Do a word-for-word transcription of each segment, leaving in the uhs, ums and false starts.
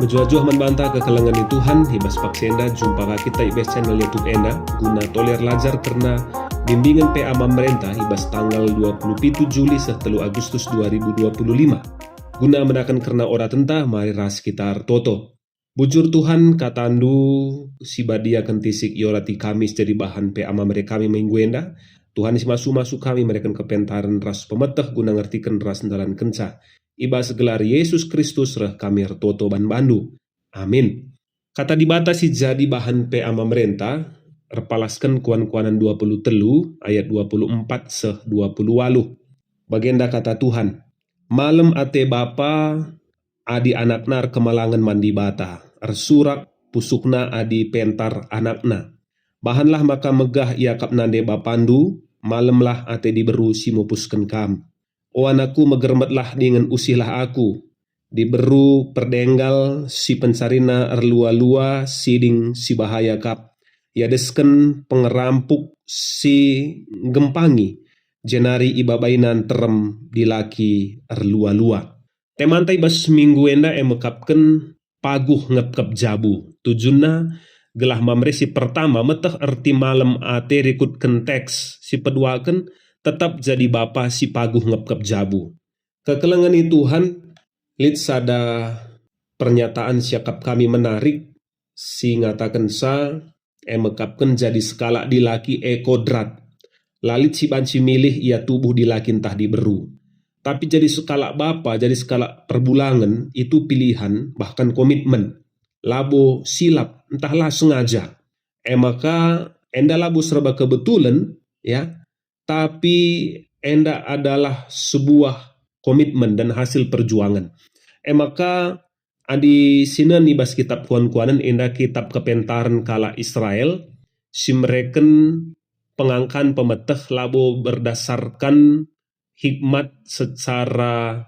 Juah-juah man banta kekelengen ni Tuhan, i bas paksa enda jumpa ka kita i bas channel YouTube enda, guna tole erlajar kerna bimbingen P A Mamerenta i bas tanggal dua puluh pitu Juli seh telu Agustus dua ribu dua puluh lima. Guna mendaken kerna oratenta, mari ras kita ertoto. Bujur Tuhan, kataNdu si badia kentisik iorati kami si jadi bahan P A Mamere kami minggu enda. Tuhan si masu-masu kami mereken kepentaren ras pemeteh guna ngertiken ras ndalankenca. I bas gelar Yesus Kristus reh kami ertoto ban bandu. Amin. Kata Dibata si jadi bahan P A Mamerenta erpalasken Kuan-kuanen dua puluh telu ayat dua puluh empat seh dua puluh waluh. Bagenda kata Tuhan, "Malem ate bapa adi anakna erkemalangen man Dibata, ersurak pusuhna adi pentar anakna. Bahanlah maka megah iakap nande bapandu, malemlah ate diberu si mupusken kam. O anakku, megermetlah dingen usihlah aku, diberu perdenggal si pencarina erlua-lua, siding si bahaya kap, iadesken pengerampuk si nggempangi, jenari ibabaina nterem dilaki erlua-lua." Temanta i bas minggu enda e mekapken paguh ngepkep jabu. Tujunna gelah Mamere si pertama meteh erti malem ate rikutken teks si peduaken, tetap jadi bapa si paguh ngepkep jabu. Kekelengen ni Tuhan, lit sada pernyataan siakap kami menarik si ngatakenca, e mekapken jadi sekalak dilaki e kodrat. La lit si banci milih ia tubuh dilaki ntah diberu. Tapi jadi sekalak bapa, jadi sekalak perbulangen, itu pilihan, bahkan komitmen. Labo silap, ntah la sengaja. E maka, enda labo serba kebetulen, ya, tapi enda adalah sebuah komitmen dan hasil perjuangan. E maka, adi sinen i bas kitab Kuan-kuanen, enda kitab kepentaren kalak Israel, si mereken pengangkan pemeteh labo berdasarkan hikmat secara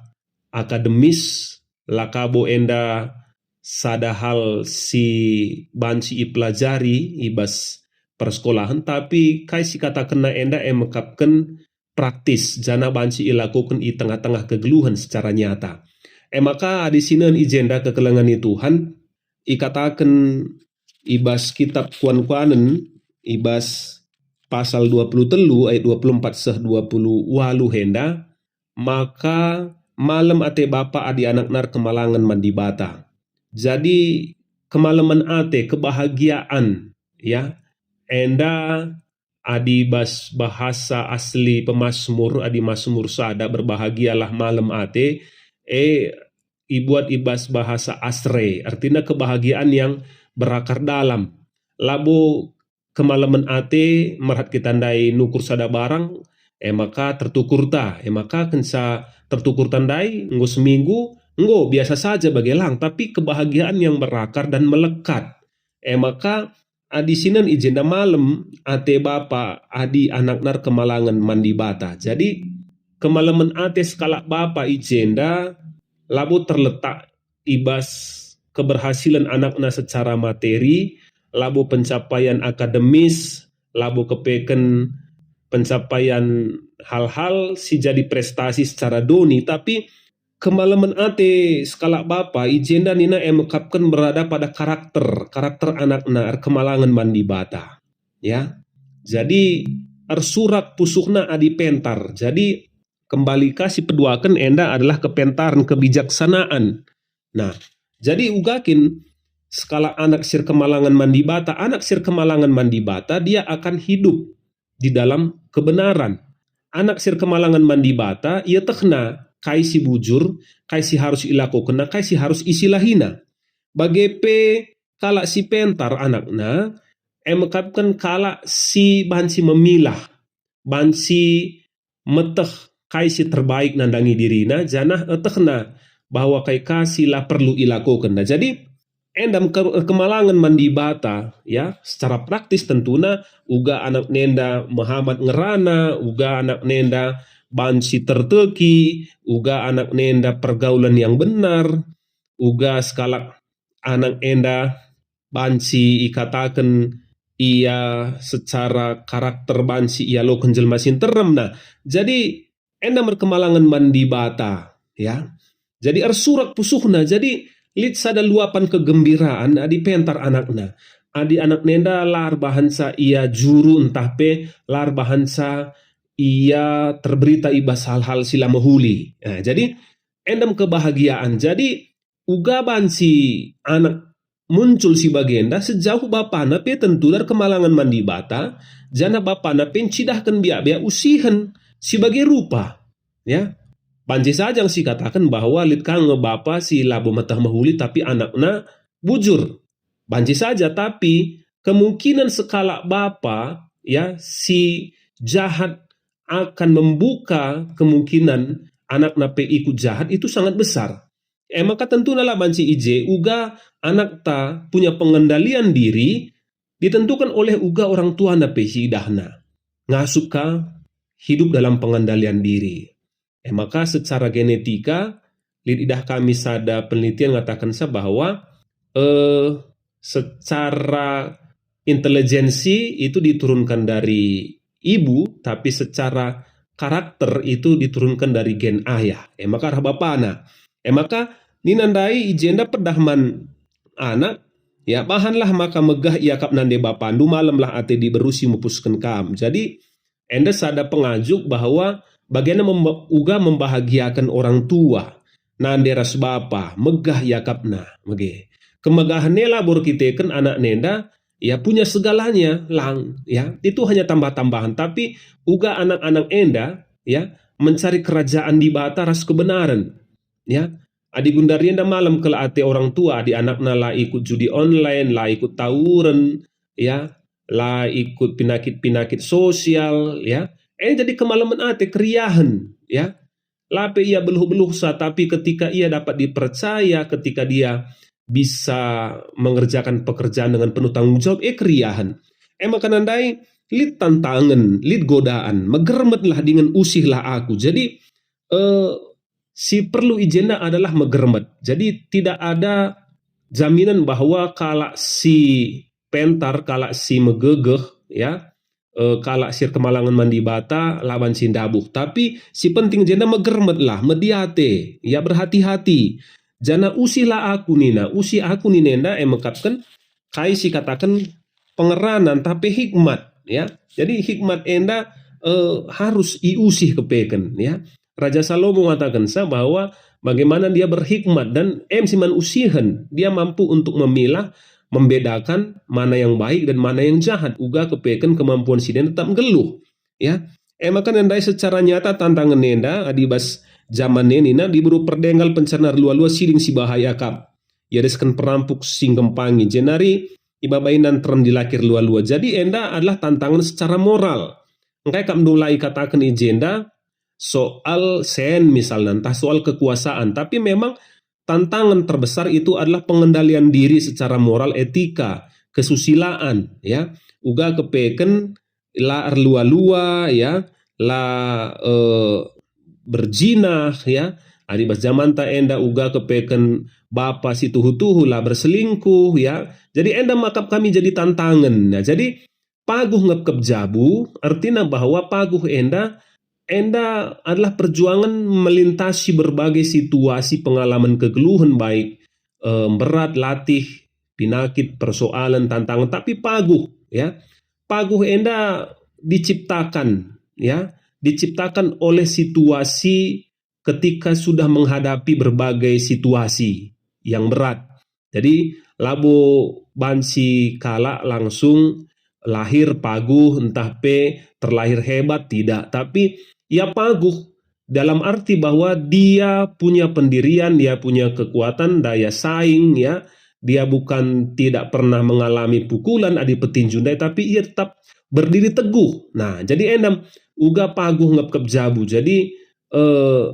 akademis, la kabo enda sada hal si banci ipelajari i bas persekolahen, tapi kai si katakenna enda e mekapken praktis, janah banci ilakoken i tengah-tengah kegeluhen secara nyata. E maka, adi sinen i jenda kekelengen ni Tuhan, ikataken i bas kitab Kuan-kuanen, i bas pasal dua puluh telu ayat dua puluh empat seh dua puluh waluh enda, maka malem ate bapa adi anakna erkemalangen man Dibata. Jadi, kemalemen ate, kebahagiaan, ya, enda adi bas bahasa asli pemazmur, adi Mazmur sada, "Berbahagialah malem ate," e, ibuat i bas bahasa Asre, ertina kebahagiaan yang berakar dalam. Labo kemalemen ate merhat kita ndai nukur sada barang, e maka tertukurta, e maka kenca tertukurta ndai, enggo seminggu, enggo biasa saja bage lang, tapi kebahagiaan yang berakar dan melekat. E maka, adi sinen i jenda malem ate bapa adi anakna erkemalangen man Dibata. Jadi, kemalemen ate sekalak bapa i jenda labo terletak i bas keberhasilan anakna secara materi, labo pencapaian akademis, labo kepeken pencapaian hal-hal si jadi prestasi secara doni, tapi kemalemen ate sekalak bapa i jenda nina e mekapken berada pada karakter, karakter anakna erkemalangen man Dibata. Ya. Jadi, ersurak pusuhna adi pentar. Jadi, kembali ka si peduaken enda adalah kepentaren, kebijaksanaan. Nah, jadi uga kin sekalak anak si erkemalangen man Dibata, anak si erkemalangen man Dibata, dia akan hidup di dalam kebenaran. Anak si erkemalangen man Dibata, ietehna kai si bujur, kai si harus ilakokenna, kai si harus isilahina. Bage pe kalak si pentar anakna, e mekapken kalak si banci memilah, banci meteh kai si terbaik nandangi dirina, janah etehna bahwa kai ka si la perlu ilakokenna. Jadi, enda me ke-, kemalangen man Dibata, ya, secara praktis tentuna uga anak nenda mehamat ngerana, uga anak nenda banci terteki, uga anak nenda pergaulan yang benar, uga sekalak anak enda banci ikataken ia secara karakter banci ialoken jelma si nterem. Nah, jadi enda me erkemalangen man Dibata, ya. Jadi ersurak pusuhna. Jadi lit sada luapan kegembiraan adi pentar anakna. Adi anak nenda la erbahanca ia juru ntah pe la erbahanca ia terberita i bas hal-hal si la mehuli. Nah, jadi endem kebahagiaan. Jadi uga banci anak muncul si bagenda sejauh bapana pe tentu la erkemalangen man Dibata, janah bapana pe ncidahken biak-biak usihen si bage rupa. Ya, banci saja sikataken bahwa lit ka nge bapa si labo meteh mehuli tapi anakna bujur. Banci saja, tapi kemungkinan sekalak bapa, ya, si jahat akan membuka kemungkinan anakna pe ikut jahat itu sangat besar. E maka tentuna la banci i je uga anakta punya pengendalian diri ditentukan oleh uga orang tuana pe si idahna. Ngasup ka hidup dalam pengendalian diri. E maka secara genetika, lit idah kami sada penelitian ngatakenca bahwa, eh, secara intelijensi itu diturunkan dari ibu, tapi secara karakter itu diturunkan dari gen ayah. E maka arah bapana. E maka nina ndai i jenda pedah man anak, ya, bahanlah maka megah iakap nande bapandu, malemlah ate diberu si mupusken kam. Jadi, enda sada pengajuk bahwa bagenda memba-, uga membahagiaken orang tua, nande ras bapa, megah iakapna, mege. Kemegahen e labo erkiteken anak nenda, ya, punya segalanya, lang, ya. Itu hanya tambah-tambahan, tapi uga anak-anak enda, ya, mencari kerajaan Dibata ras kebenaran, ya. Adi gundari enda malem kal ate orang tua, adi anakna la ikut judi online, la ikut tawuren, ya, la ikut pinakit-pinakit sosial, ya. E jadi kemalemen ate, keriahen, ya. La pe ia beluh-beluhsa, tapi ketika ia dapat dipercaya, ketika dia bisa mengerjakan pekerjaan dengan penuh tanggung jawab, e keriahen. E maka nandai, lit tantangen, lit godaan, megermetlah dingen usihlah aku. Jadi, eh, si perlu i jenda adalah megermet. Jadi, tidak ada jaminan bahwa kalak si pentar, kalak si megegeh, ya, eh, kalak si erkemalangen man Dibata, la banci ndabuh. Tapi si penting jenda megermetlah, mediate, ya, berhati-hati. Janah usihlah aku nina, usih aku nina enda e mekapken kai si kataken pengerana ntah pe hikmat, ya. Jadi hikmat enda, eh, harus iusih kepeken, ya. Raja Salomo ngatakenca bahwa bagaimana dia berhikmat dan em si man usihen, dia mampu untuk memilah, membedakan mana yang baik dan mana yang jahat, uga kepeken kemampuan si enda tetap nggeluh, ya. E maka nandai secara nyata tantangen enda, adi bas jaman e nina diberu perdenggal pencerna erlua-lua siding si bahaya kap. Iadesken perampuk si nggempangi, jenari ibabaina nterem dilaki erlua-lua. Jadi enda adalah tantangan secara moral. Engkai kap ndulai kataken i jenda soal sen misalna, ntah soal kekuasaan. Tapi memang tantangan terbesar itu adalah pengendalian diri secara moral, etika, kesusilaan, ya. Uga kepeken la erlua-lua, ya, la, eh, berjinah, ya. Adi bas jamanta enda uga kepeken bapa si tuhu-tuhu la berselingkuh, ya. Jadi enda maka kami jadi tantangen. Nah, jadi paguh ngepkep jabu, ertina bahwa paguh enda, enda adalah perjuangan melintasi berbagai situasi pengalaman kegeluhen, baik, eh, berat, latih, pinakit, persoalan, tantangan, tapi paguh, ya. Paguh enda diciptakan, ya, diciptakan oleh situasi ketika sudah menghadapi berbagai situasi yang berat. Jadi, labo banci kalak langsung lahir paguh, ntah pe terlahir hebat, tidak. Tapi ia paguh dalam arti bahwa dia punya pendirian, dia punya kekuatan, daya saing, ya. Dia bukan tidak pernah mengalami pukulan adi petinju ndai, tapi ia tetap berdiri teguh. Nah, jadi endam uga paguh ngepkep jabu. Jadi, eh,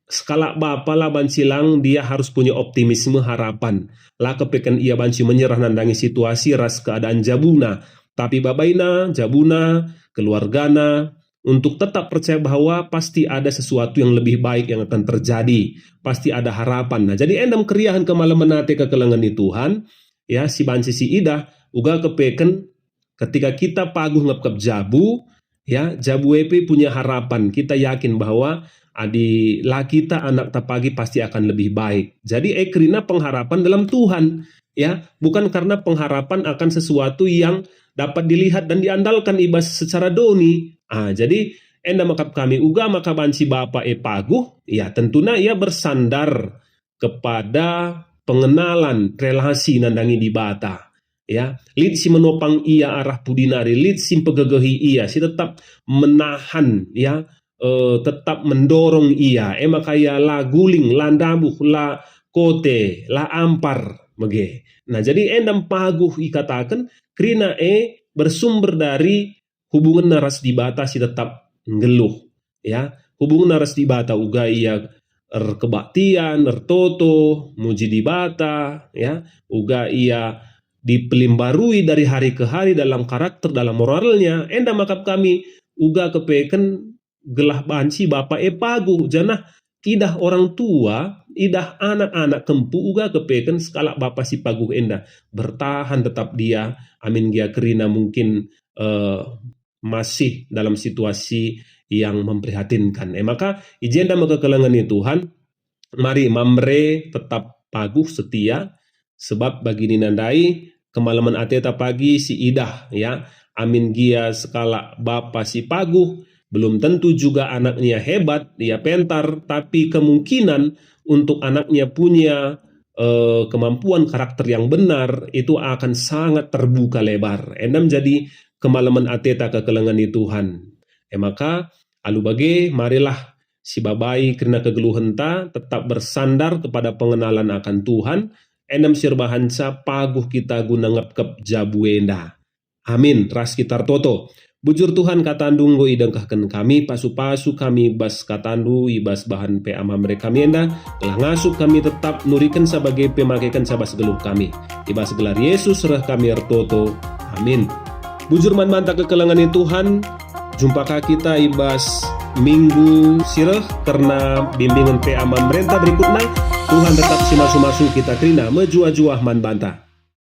sekalak bapa la banci lang dia harus punya optimisme, harapan. La kepeken ia banci menyerah nandangi situasi ras keadaan jabuna, tapi babaina, jabuna, keluargana, untuk tetap percaya bahwa pasti ada sesuatu yang lebih baik yang akan terjadi, pasti ada harapan. Nah, jadi endam keriahen kemalemen ate kekelengen ni Tuhan, ya, si banci si idah, uga kepeken ketika kita paguh ngepkep jabu, ya, jabu e pe punya harapan. Kita yakin bahwa adi la kita anakta pagi pasti akan lebih baik. Jadi, eh, kerina pengharapan dalam Tuhan, ya, bukan karena pengharapan akan sesuatu yang dapat dilihat dan diandalkan i bas secara doni. Ah, jadi, enda maka kami uga maka banci bapa e paguh, ya, tentuna ia bersandar kepada pengenalan relasi nandangi Dibata. Ya, lit si menopang ia arah pudi nari, lit si mpegegehi ia, si tetap menahan, ya, eh, tetap mendorong ia, e maka ia la guling, la ndabuh, la kote, la ampar, mege. Nah, jadi enda paguh ikataken, kerina e bersumber dari hubungenna ras Dibata si tetap nggeluh, ya. Hubungenna ras Dibata uga ia erkebaktian, ertoto, muji Dibata, ya. Uga ia dipelimbarui dari hari ke hari dalam karakter, dalam moralnya. Enda maka kami uga kepeken gelah banci bapa e paguh, janah idah orang tua, idah anak-anak kempu uga kepeken sekalak bapa si paguh enda. Bertahan tetap dia, amin gia kerina mungkin, eh, masih dalam situasi yang memprihatinkan. E maka, i jenda me kekelengen ni Tuhan, mari Mamre tetap paguh setia, sebab bagi nina ndai, kemalemen ateta pagi si idah, ya, amin gia sekalak bapa si paguh, belum tentu juga anaknya hebat, ia pentar, tapi kemungkinan untuk anaknya punya, eh, kemampuan karakter yang benar itu akan sangat terbuka lebar. Enda menjadi kemalemen ateta kekelengen ni Tuhan. E maka, alu bage, marilah sibabai kerina kegeluhenta, tetap bersandar kepada pengenalan akan Tuhan, enda me si erbahanca paguh kita guna ngepkep jabu enda. Amin. Ras kita ertoto. Bujur Tuhan, katandu enggo idengkehken kami, pasu-pasu kami bas katandu, i bas bahan P A Mamre kami enda, gelah ngasup kami tetap nurikenca bage pe makekenca bas geluh kami. I bas gelar Yesus reh kami ertoto. Amin. Bujur man banta kekelengen ni Tuhan, jumpa ka kita i bas minggu si reh kerna bimbingen P A Mamrenta berikutna. Tuhan tetap si masu-masu kita kerina, mejuah-juah man banta.